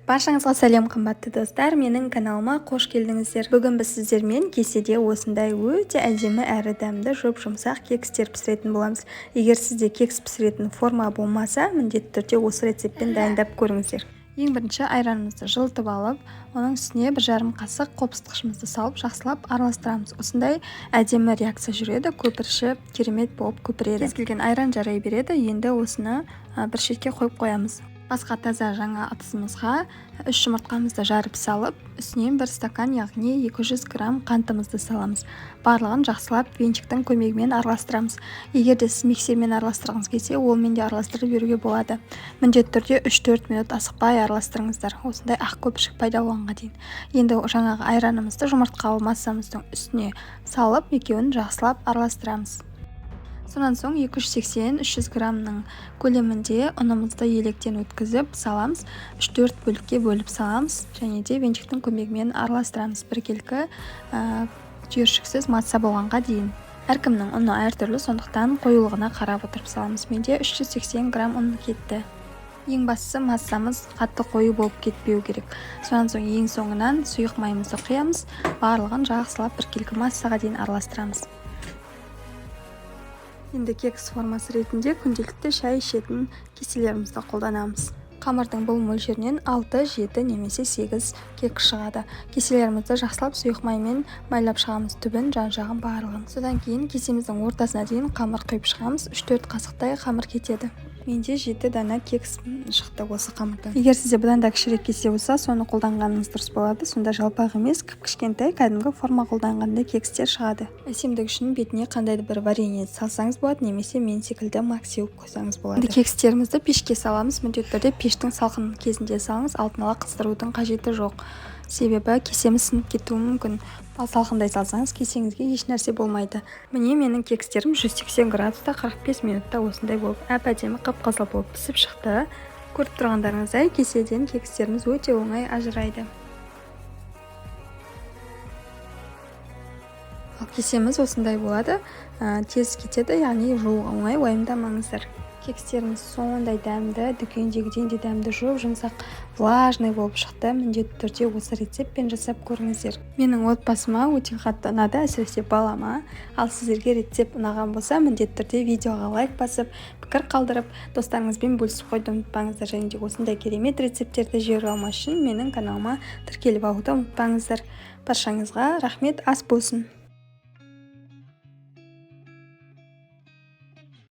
Баршаңызға сәлем, қымбатты достар, менің каналыма қош келдіңіздер. Бүгін біз сіздермен кеседе осындай өте әдемі әрі дәмді жұп-жұмсақ кекстер пісіретін боламыз. Егер сізде кекс пісіретін форма болмаса, міндетті түрде осы рецептпен дайындап көріңіздер. Ең бірінші айранымызды жылытып алып, оның үстіне 1,5 қасық қопсытқышымызды салып, жақсылап араластырамыз. Осындай әдемі реакция жүреді, көпіршіп, керемет болып көпіреді. Кез келген айран жарай береді. Енді осыны бір шетке қойып қоямыз. Басқа таза жаңа ыдысымызға 3 жұмыртқамызды жарып салып, үстінен 1 стакан, яғни 200 грамм қантымызды саламыз. Барлығын жақсылап венчиктің көмегімен араластырамыз. Егер де сіз миксермен араластырғыңыз келсе, олмен де араластырып беруге болады. Міндетті түрде 3-4 минут асықпай араластырыңыздар. Осындай ақ көпіршік пайда болғанға дейін. Енді жаңағы айранымызды жұмыртқалы массамыздың үстіне салып, екеуін жақсылап араластырамыз. Сонан соң 280-300 граммның көлемінде ұнымызды електен өткізіп саламыз. 3-4 бөлікке бөліп саламыз және де венчиктің көмегімен араластырамыз. Біркелкі түйіршіксіз масса болғанға дейін. Әркімнің ұны әртүрлі, сондықтан қоюлығына қарап отырып саламыз. Менде 380 грамм ұн кетті. Ең бастысы, массамыз қатты қою болып кетпеу керек. Сонан соң ең соңынан сұйық майымызды құямыз. Барлығын жақсылап біркелкі массаға дейін араластырамыз. Енді кекс формасы ретінде күнделікті шай ішетін кеселерімізді қолданамыз. Қамырдың бұл мөлшерінен 6, 7 немесе 8 кекс шығады. Кеселерімізді жақсылап сұйық маймен майлап шығамыз, түбін, жан-жағын барлығын. Содан кейін кесеміздің ортасына дейін қамыр құйып шығамыз. 3-4 қасықтай қамыр кетеді. Менде 7 дана кекс шықты осы қамырдан. Егер сізде бұдан да кішірек кесе болса, соны қолданғаныңыз дұрыс болады. Сонда жалпақ емес, кіп-кішкентай кәдімгі форма қолданғанда кекстер шығады. Әсемдік үшін бетіне қандай да бір варенье салсаңыз болады, немесе мен секілді мак сеуіп қойсаңыз болады. Енді кекстерімізді пешке саламыз. Міндетті түрде пештің салқын кезінде салыңыз, алдын ала қыздырудың қажеті жоқ. Себебі кесеміз сынып кетуі мүмкін. Ал салқындай салсаңыз, кесеңізге еш нәрсе болмайды. Міне, менің кекстерім 180 градуста 45 минутта осындай болып әп-әдемі қып-қызыл болып пісіп шықты. Көріп тұрғандарыңыздай, кеседен кекстеріміз өте оңай ажырайды. Ал кесеміз осындай болады, тез кетеді, яғни жууға оңай, уайымдамаңыздар. Кекстеріміз сондай дәмді, дүкендегіден де дәмді, жұп-жұмсақ, влажный болып шықты. Міндетті түрде осы рецептпен жасап көріңіздер. Менің отбасыма өте қатты ұнады, әсіресе балама. Ал сіздерге рецепт ұнаған болса, міндетті түрде видеоға лайк басып, пікір қалдырып, достарыңызбен бөлісіп қоюды ұмытпаңыздар. Және де осындай керемет рецепттерді жіберіп алмас үшін менің каналыма тіркеліп алуды ұмытпаңыздар. Баршаңызға рахмет, ас болсын.